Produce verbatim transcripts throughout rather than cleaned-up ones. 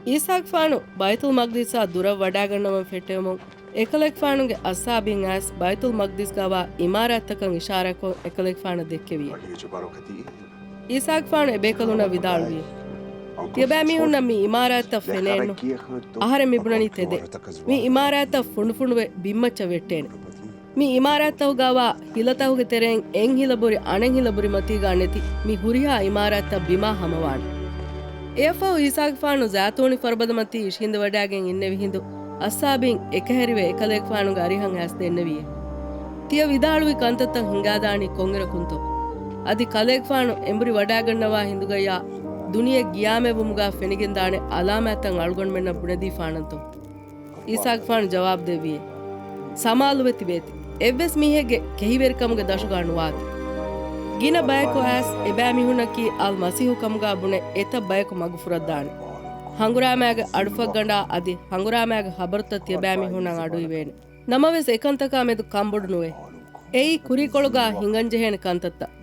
އީސާގެފާނު ބައިތުލް މަގްދިސާ ދުރަށް ވަޑާގަންނަވަން ފެއްޓެވުމުން، އެކަލޭގެފާނުގެ އައްސާބީން އައިސް ބައިތުލް މަގްދިސްގަވާ އިމާރާތްތަކަށް އިޝާރާތްކޮށް އެކަލޭގެފާނަށް ދެއްކެވިއެވެ. އީސާގެފާނު އެބޭކަލުންނަށް ވިދާޅުވިއެވެ. ތިޔަބައިމީހުންނަށް މި އިމާރާތްތައް ފެނޭނު. އަހަރެން މިބުނަނީ ތެދެއް. މި އިމާރާތްތައް ފުނޑުފުނޑުވެ ބިންމައްޗަށް ވެއްޓޭނެ. މި އިމާރާތްތަކުގަވާ ހިލަތަކުގެ ތެރެއިން އެއް ހިލަބުރި އަނެއް ހިލަބުރި މަތީގާ ނެތި މި ހުރިހާ އިމާރާތްތައް ބިމާ ހަމަވާނެ. އެއަށްފަހު އީސާގެފާނު ޒައިތޫނީ ފަރުބަދަމަތީ އިށީނދެވަޑާގެން އިންނެވި ހިނދު، އައްސާބީން އެކަހެރިވެ އެކަލޭގެފާނުގެ އަރިހަށް އައިސް ދެންނެވިއެވެ. ތިޔަ ވިދާޅުވި ކަންތައްތައް ހިނގާދާނީ ކޮންއިރަކުންތޯ؟ އަދި ކަލޭގެފާނު އެނބުރި ވަޑާގަންނަވާ ހިނދުގައްޔާ ދުނިޔެ ގިޔާމަތްވުމުގާ ފެނިގެންދާނެ އަލާމާތްތައް އަޅުގަނޑުމެންނަށް ބުނެދީފާނަންތޯ؟ އީސާގެފާނު ޖަވާބު ދެއްވިއެވެ. ސަމާލުވެ ތިބޭތި. އެއްވެސް މީހެއްގެ ކެހިވެރިކަމުގެ ދަށުގާ ނުވާތި. ގިނަ ބަޔަކު އައިސް އެބައިމީހުންނަކީ އަލް މަސީހު ކަމުގާ ބުނެ އެތައް ބަޔަކު މަގުފުރައްދާނެ. ހަނގުރާމައިގެ އަޑުފަށްގަނޑާ އަދި ހަނގުރާމައިގެ ހަބަރުތައް ތިޔަބައިމީހުންނަށް އަޑުއިވޭނެ. ނަމަވެސް އެކަންތަކާ މެދު ކަންބޮޑު ނުވޭ. އެއީ ކުރީކޮޅުގާ ހިނގަންޖެހޭނެ ކަންތައްތައް.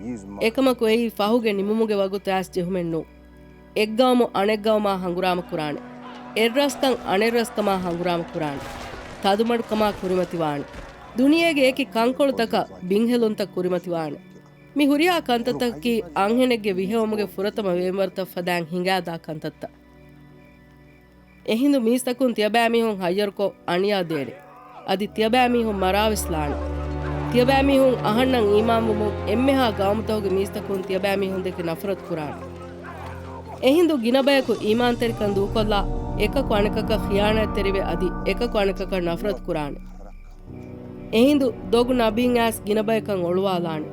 އެކަމަކު އެއީ ފަހުގެ ނިމުމުގެ ވަގުތު އައިސް ޖެހުމެއް ނޫން. އެއްގައުމު އަނެއްގައުމާ ހަނގުރާމަ ކުރާނެ. އެއްރަސްކަން އަނެއްރަސްކަމާ ހަނގުރާމަ ކުރާނެ. ތަދުމަޑުކަމާ ކުރިމަތިވާނެ. ދުނިޔޭގެ އެކި ކަންކޮޅުތަކަށް ބިންހެލުންތައް ކުރިމަތިވާނެ. މި ހުރިހާ ކަންތައްތަކަކީ އަންހެނެއްގެ ވިހެއުމުގެ ފުރަތަމަ ވޭންވަރުތައް ފަދައިން ހިނގާދާ ކަންތައްތައް. އެހިނދު މީސްތަކުން ތިޔަބައިމީހުން ހައްޔަރުކޮށް އަނިޔާ ދޭނެ. އަދި ތިޔަބައިމީހުން މަރާވެސް ލާނެ. ތިޔަބައިމީހުން އަހަންނަށް އީމާންވުމުން އެންމެހާ ގައުމުތަކުގެ މީސްތަކުން ތިޔަބައިމީހުން ދެކެ ނަފްރަތު ކުރާނެ. އެހިނދު ގިނަ ބަޔަކު އީމާންތެރިކަން ދޫކޮށްލާ، އެކަކު އަނެކަކަށް ޚިޔާނާތްތެރިވެ އަދި އެކަކު އަނެކަކަށް ނަފްރަތު ކުރާނެ. އެހިނދު ދޮގު ނަބީން އައިސް ގިނަ ބަޔަކަށް އޮޅުވާލާނެ.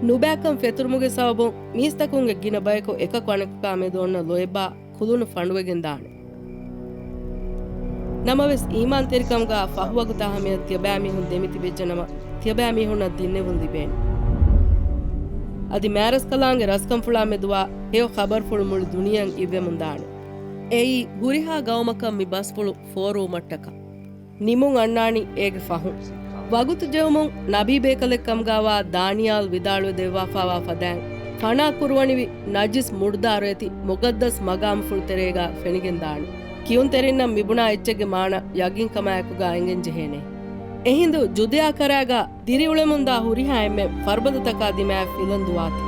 ނުބައިކަން ފެތުރުމުގެ ސަބަބުން މީސްތަކުންގެ ގިނަ ބަޔަކު އެކަކު އަނެކަކާ މެދު އޮންނަ ލޯތްބާ ކުލުނު ފަނޑުވެގެން ދާނެ. ނަމަވެސް، އީމާންތެރިކަމުގާ ފަހު ވަގުތާ ހަމަޔަށް ތިޔަބައިމީހުން ދެމިތިބެއްޖެނަމަ، ތިޔަބައިމީހުންނަށް ދިންނެވުން ލިބޭނެ. އަދި މާރަސްކަލާނގެ ރަސްކަންފުޅާ މެދުވާ ހެޔޮ ޚަބަރުފުޅު މުޅި ދުނިޔެއަށް އިއްވެމުން ދާނެ. އެއީ، ހުރިހާ ގައުމަކަށް މި ބަސްފުޅު ފޯރުވުމަށްޓަކާ. ނިމުން އަންނާނީ އޭގެ ފަހުން. ވަގުތު ޖެހުމުން ނަބީ ބޭކަލެއް ކަމުގާވާ ދާނިޔާލް ވިދާޅުވެ ދެއްވާފާވާ ފަދައިން، ފަނާ ކުރުވަނިވި ނަޖިސް މުޑުދާރު އެތި މުގައްދަސް މަގާމުފުޅު ތެރޭގާ ފެނިގެން ދާނެ. ކިޔުންތެރިންނަށް މިބުނާ އެއްޗެއްގެ މާނަ ޔަގީންކަމާއެކުގާ އެނގެން ޖެހޭނެ. އެހިނދު ޖުދޭއާ ކަރައިގާ ދިރިއުޅެމުންދާ ހުރިހާ އެންމެ ފަރުބަދަތަކާ ދިމާއަށް ފިލަން ދުވާތި.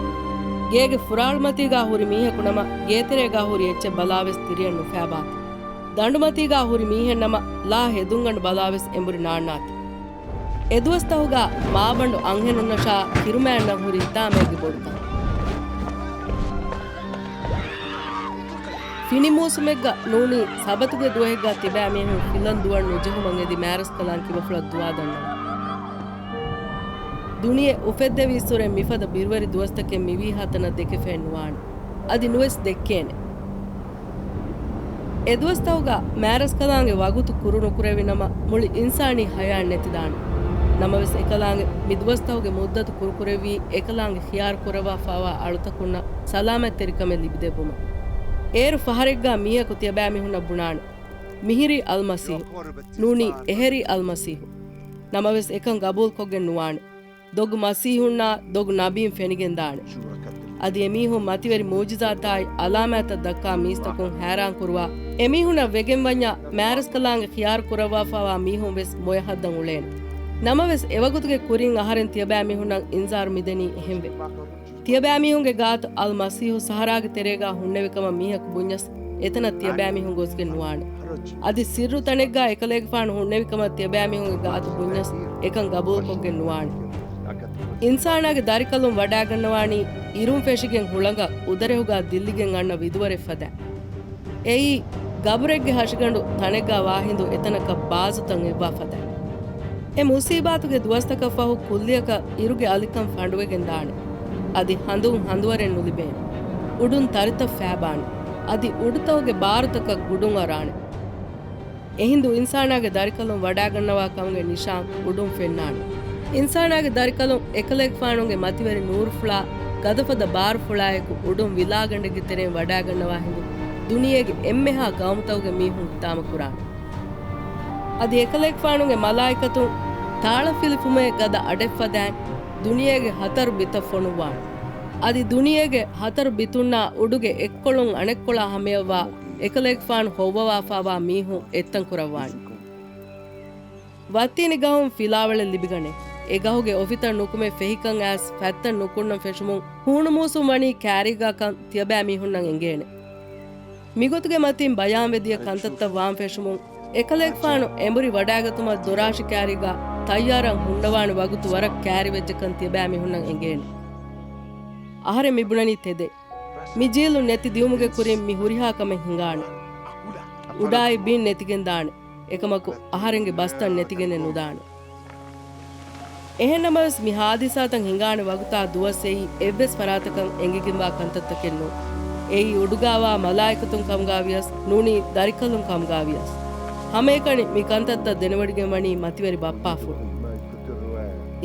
ގޭގެ ފުރާޅުމަތީގާ ހުރި މީހަކު ނަމަ، ގޭތެރޭގާ ހުރި އެއްޗެއް ބަލާވެސް ތިރިއަށް ނުފާބާތި. ދަނޑުމަތީގާ ހުރި މީހެއް ނަމަ، ލާ ހެދުންގަނޑު ބަލާވެސް އެނބުރި ނާންނާތި. އެދުވަސްތަކުގާ މާބަނޑު އަންހެނުންނަށާ ކިރުމައިންނަށް ހުރި ހިތާމައެއްގެ ބޮޑުކަން. ފިނި މޫސުމެއްގަ ނޫނީ ސަބަތުގެ ދުވަހެއްގަ ތިބާމީހުން ފިލަން ދުވަން ނުޖެހުމަށް އެދި މާރަސްކަލާނގެ ކިބަފުޅަށް ދުވާ ދަންނަވަން. ދުނިޔެ އުފެއްދެވިއްސުރެ މިފަދަ ބިރުވެރި ދުވަސްތަކެއް މިވީހާ ތަނަށް ދެކެފައެއް ނުވާނެ. އަދި ނުވެސް ދެއްކޭނެ. އެދުވަސްތަކުގަ މާރަސްކަލާނގެ ވަގުތު ކުރު ނުކުރެވި ނަމަ، މުޅި އިންސާނީ ހަޔާތް ނެތިދާނެ. ނަމަވެސް، އެކަލާނގެ މި ދުވަސްތަކުގެ މުއްދަތު ކުރުކުރެއްވީ، އެކަލާނގެ ޚިޔާރު ކުރައްވާފާވާ އަޅުތަކުންނަށް ސަލާމަތްތެރިކަމެއް ލިބިދެއްވުމަށް. އޭރު ފަހަރެއްގަ މީހަކު ތިޔަބައިމީހުންނަށް ބުނާނެ، މިހިރީ އަލްމަސީހު، ނޫނީ އެހެރީ އަލްމަސީހު. ނަމަވެސް، އެކަން ގަބޫލުކޮށްގެން ނުވާނެ. ދޮގު މަސީހުންނާ ދޮގު ނަބީން ފެނިގެންދާނެ. އަދި އެމީހުން މަތިވެރި މުޢުޖިޒާތާއި އަލާމާތްތައް ދައްކާ މީސްތަކުން ހައިރާން ކުރުވާ، އެމީހުންނަށް ވެގެންވަންޏާ މާރަސްކަލާނގެ ޚިޔާރު ކުރައްވާފާވާ މީހުން ވެސް މޮޔަ ހައްދަން އުޅޭނެ. ނަމަވެސް، އެވަގުތުގެ ކުރިން އަހަރެން ތިޔަބައިމީހުންނަށް އިންޒާރު މިދެނީ އެހެންވެ. ތިޔަބައިމީހުންގެ ގާތު އަލްމަސީހު ސަހަރާގެ ތެރޭގާ ހުންނެވިކަމަށް މީހަކު ބުންޏަސް، އެތަނަށް ތިޔަބައިމީހުން ގޮސްގެން ނުވާނެ. އަދި ސިއްރު ތަނެއްގާ އެކަލޭގެފާނު ހުންނެވިކަމަށް ތިޔަބައިމީހުންގެ ގާތު ބުންޏަސް، އެކަން ގަބޫލުކޮށްގެން ނުވާނެ. އިންސާނާގެ ދަރިކަލުން ވަޑާގަންނަވާނީ، އިރުން ފެށިގެން ހުޅަނގަށް އުދަރެހުގާ ދިއްލިގެން އަންނަ ވިދުވަރެއް ފަދަ. އެއީ، ގަބުރެއްގެ ހަށިގަނޑު ތަނެއްގާ ވާހިނދު އެތަނަކަށް ބާޒުތައް އެއްވާ ފަދަ. އެ މުސީބާތުގެ ދުވަސްތަކަށް ފަހު ކުއްލިއަކަށް އިރުގެ އަލިކަން ފަނޑުވެގެން ދާނެ. އަދި ހަނދުން ހަނދުވަރެއް ނުލިބޭނެ. އުޑުން ތަރިތައް ފައިބާނެ. އަދި އުޑުތަކުގެ ބާރުތަކަށް ގުޑުން އަރާނެ. އެހިނދު އިންސާނާގެ ދަރިކަލުން ވަޑާގަންނަވާ ކަމުގެ ނިޝާން އުޑުން ފެންނާނެ. އިންސާނާގެ ދަރިކަލުން އެކަލޭގެފާނުގެ މަތިވެރި ނޫރުފުޅާ، ގަދަފަދަ ބާރުފުޅާއެކު އުޑުން ވިލާގަނޑެއްގެ ތެރެއިން ވަޑާގަންނަވާ ހިނދު، ދުނިޔޭގެ އެންމެހާ ގައުމުތަކުގެ މީހުން ހިތާމަ ކުރާނެ. އަދި އެކަލޭގެފާނުގެ މަލާއިކަތުން ތާޅަފިލިފުމޭ ގަދަ އަޑެއް ފަދައިން ދުނިޔޭގެ ހަތަރު ބިތައް ފޮނުއްވާނެ. އަދި ދުނިޔޭގެ ހަތަރު ބިތުންނާ އުޑުގެ އެއްކޮޅުން އަނެއްކޮޅާ ހަމަޔަށްވާ އެކަލޭގެފާނު ހޮއްވަވާފާވާ މީހުން އެއްތަން ކުރައްވާނެ. ވައްތީނި ގަހުން ފިލާވަޅެއް ލިބިގަނޭ. އެ ގަހުގެ އޮފިތައް ނުކުމެ ފެހިކަން އައިސް ފަތްތައް ނުކުންނަން ފެށުމުން ހޫނުމޫސުން ވަނީ ކާރީގާކަން ތިޔަބައިމީހުންނަށް އެނގޭނެ. މިގޮތުގެ މަތިން ބަޔާންވެދިޔަ ކަންތައްތައް ވާން ފެށުމުން، އެކަލޭގެފާނު އެނބުރި ވަޑާގަތުމަށް ދޮރާށި ކާރީގާ ތައްޔާރަށް ހުންނަވާނެ ވަގުތު ވަރަށް ކާރިވެއްޖެކަން ތިޔަބައިމީހުންނަށް އެނގޭނެ. އަހަރެން މިބުނަނީ ތެދެއް. މި ޖީލުން ނެތި ދިއުމުގެ ކުރިން މި ހުރިހާ ކަމެއް ހިނގާނެ. އުޑާއި ބިން ނެތިގެން ދާނެ. އެކަމަކު އަހަރެންގެ ބަސްތައް ނެތިގެނެއް ނުދާނެ. އެހެންނަމަވެސް، މި ހާދިސާތައް ހިނގާނެ ވަގުތާ ދުވަސް އެއީ އެއްވެސް ފަރާތަކަށް އެނގިގެންވާ ކަންތައްތަކެއް ނޫން. އެއީ އުޑުގާވާ މަލާއިކަތުން ކަމުގާވިޔަސް، ނޫނީ ދަރިކަލުން ކަމުގާވިޔަސް. ހަމައެކަނި މި ކަންތައްތައް ދެނެވޮޑިގެން ވަނީ މަތިވެރި ބައްޕާފުޅު.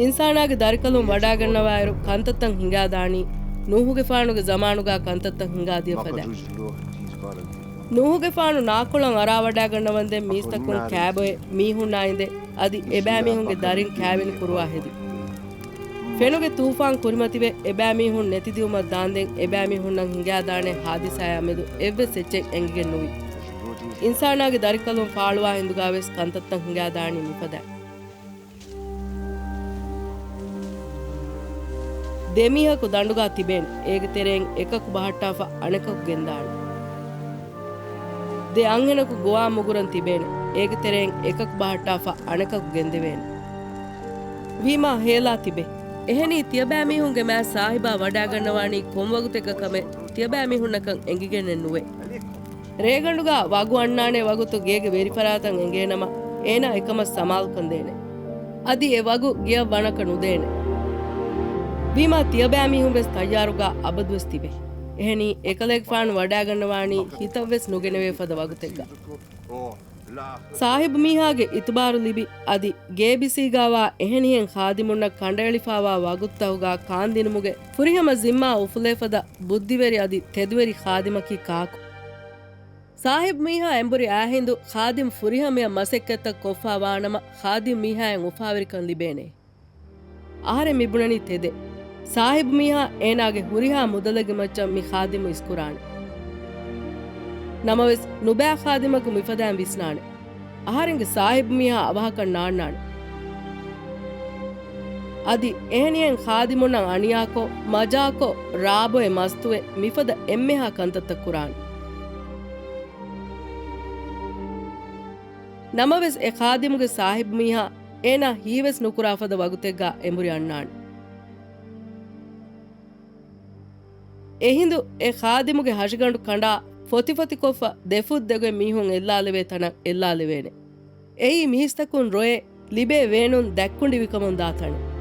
އިންސާނާގެ ދަރިކަލުން ވަޑާގަންނަވާއިރު ކަންތައްތައް ހިނގާދާނީ، ނޫހުގެފާނުގެ ޒަމާނުގާ ކަންތައްތައް ހިނގާދިޔަ ފަދަ. ނޫހުގެފާނު ނާކޮޅަށް އަރާވަޑާގަންނަވަންދެން މީސްތަކުން ކާބޮއެ މީހުންނާ އިނދެ އަދި އެބައިމީހުންގެ ދަރިން ކާވެނި ކުރުވާ ހެދި. ފެނުގެ ތޫފާން ކުރިމަތިވެ އެބައިމީހުން ނެތިދިއުމަށް ދާންދެން އެބައިމީހުންނަށް ހިނގާދާނެ ހާދިސާޔާ މެދު އެއްވެސް އެއްޗެއް އެނގިގެން ނުވި. އިންސާނާގެ ދަރިކަލުން ފާޅުވާ ހިނދުގާވެސް ކަންތައްތައް ހިނގާދާނީ މިފަދަ. ދެމީހަކު ދަނޑުގާ ތިބޭނެ. އޭގެ ތެރެއިން އެކަކު ބަހައްޓާފަ އަނެކަކު ގެންދާނެ. ދެ އަންހެނަކު ގޮވާ މުގުރަން ތިބޭނެ. އޭގެ ތެރެއިން އެކަކު ބަހައްޓާފަ އަނެކަކު ގެންދެވޭނެ. ވީމާ ހޭލާ ތިބޭ. އެހެނީ ތިޔަބައިމީހުންގެ މާތް ސާހިބާ ވަޑާގަންނަވާނީ ކޮންވަގުތެއްގަ ކަމެއް ތިޔަބައިމީހުންނަކަށް އެނގިގެނެއް ނުވޭ. ރޭގަނޑުގާ ވަގު އަންނާނޭ ވަގުތު ގޭގެ ވެރިފަރާތަށް އެނގޭނަމަ، އޭނާ އެކަމަށް ސަމާލުކަން ދޭނެ. އަދި އެ ވަގު ގެޔަށް ވަނަކަށް ނުދޭނެ. ވީމާ ތިޔަބައިމީހުންވެސް ތައްޔާރުގާ އަބަދުވެސް ތިބޭ. އެހެނީ އެކަލޭގެފާނު ވަޑާގަންނަވާނީ ހިތަށްވެސް ނުގެނެވޭ ފަދަ ވަގުތެއްގަ. ސާހިބު މީހާގެ އިތުބާރު ލިބި، އަދި ގޭބިސީގާވާ އެހެނިހެން ޚާދިމުންނަށް ކަނޑައެޅިފާވާ ވަގުތުތަކުގާ ކާންދިނުމުގެ ފުރިހަމަ ޒިންމާ އުފުލޭ ފަދަ ބުއްދިވެރި އަދި ތެދުވެރި ޚާދިމަކީ ކާކު؟ ސާހިބު މީހާ އެނބުރި އާހިނދު ޚާދިމް ފުރިހަމަޔަށް މަސައްކަތްތައް ކޮށްފާ ވާނަމަ، ޚާދިމް މީހާއަށް އުފާވެރިކަން ލިބޭނެ. އަހަރެން މިބުނަނީ ތެދެއް. ސާހިބު މީހާ އޭނާގެ ހުރިހާ މުދަލެއްގެ މައްޗަށް މި ޚާދިމު އިސްކުރާނެ. ނަމަވެސް، ނުބައި ޚާދިމަކު މިފަދައިން ވިސްނާނެ. އަހަރެންގެ ސާހިބު މީހާ އަވަހަކަށް ނާންނާނެ. އަދި އެހެނިހެން ޚާދިމުންނަށް އަނިޔާކޮށް، މަޖާކޮށް، ރާބޮއެ މަސްތުވެ، މިފަދަ އެންމެހާ ކަންތައްތައް ކުރާނެ. ނަމަވެސް، އެ ޚާދިމުގެ ސާހިބު މީހާ އޭނާ ހީވެސް ނުކުރާ ފަދަ ވަގުތެއްގާ އެނބުރި އަންނާނެ. އެހިނދު އެ ޚާދިމުގެ ހަށިގަނޑު ކަނޑާ ފޮތިފޮތިކޮށްފަ ދެފުށް ދެގޮތް މީހުން އެއްލާލެވޭ ތަނަށް އެއްލާލެވޭނެ. އެއީ މީސްތަކުން ރޮއެ ލިބޭ ވޭނުން ދަތްކުނޑި ވިކަމުން ދާ ތަނެއް.